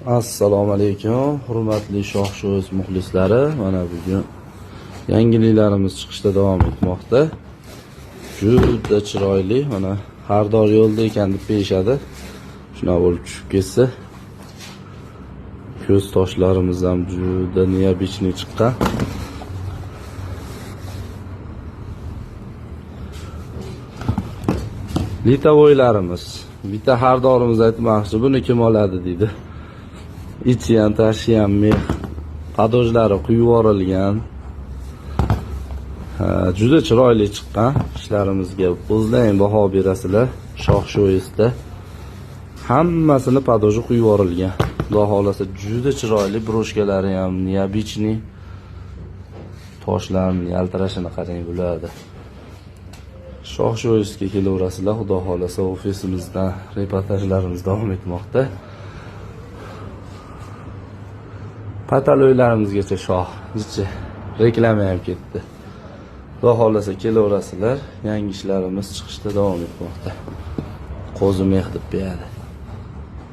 Assalomu alaykum, hurmatli Shoh Sho'z muxlislari. Mana bugun yangiliklarimiz chiqishda davom etmoqda. Juda chiroyli, mana Xardor yo'lda ekan deb deyishadi. Shunaqa bo'lib tushib ketsa, ko'z toshlarimiz ham juda необычный chiqqan. Litovoylarimiz, bitta xardorimiz aytmoqchi, buni kim oladi deydi. Ichi ham, tashi ham mex, padojlari quyib yuborilgan. Juda chiroyli chiqqan. Ishlarimizga o'zlaring baho berasizlar. Shoh Sho'yisda hammasini padoji quyib yuborilgan. Xudo xolasa juda chiroyli, broshkalari ham необычный. Toshlarning yaltirashini qarang bularda. Shoh Sho'yisga kelaverasizlar, xudo xolasa ofisimizdan reportajlarimiz davom etmoqda. Pataloylarimizgacha shoh, ichi reklama ham ketdi. Xudo xolasa kelaverasizlar, yangi ishlarimiz chiqishda davom etmoqda. Qo'zi meh deb beradi.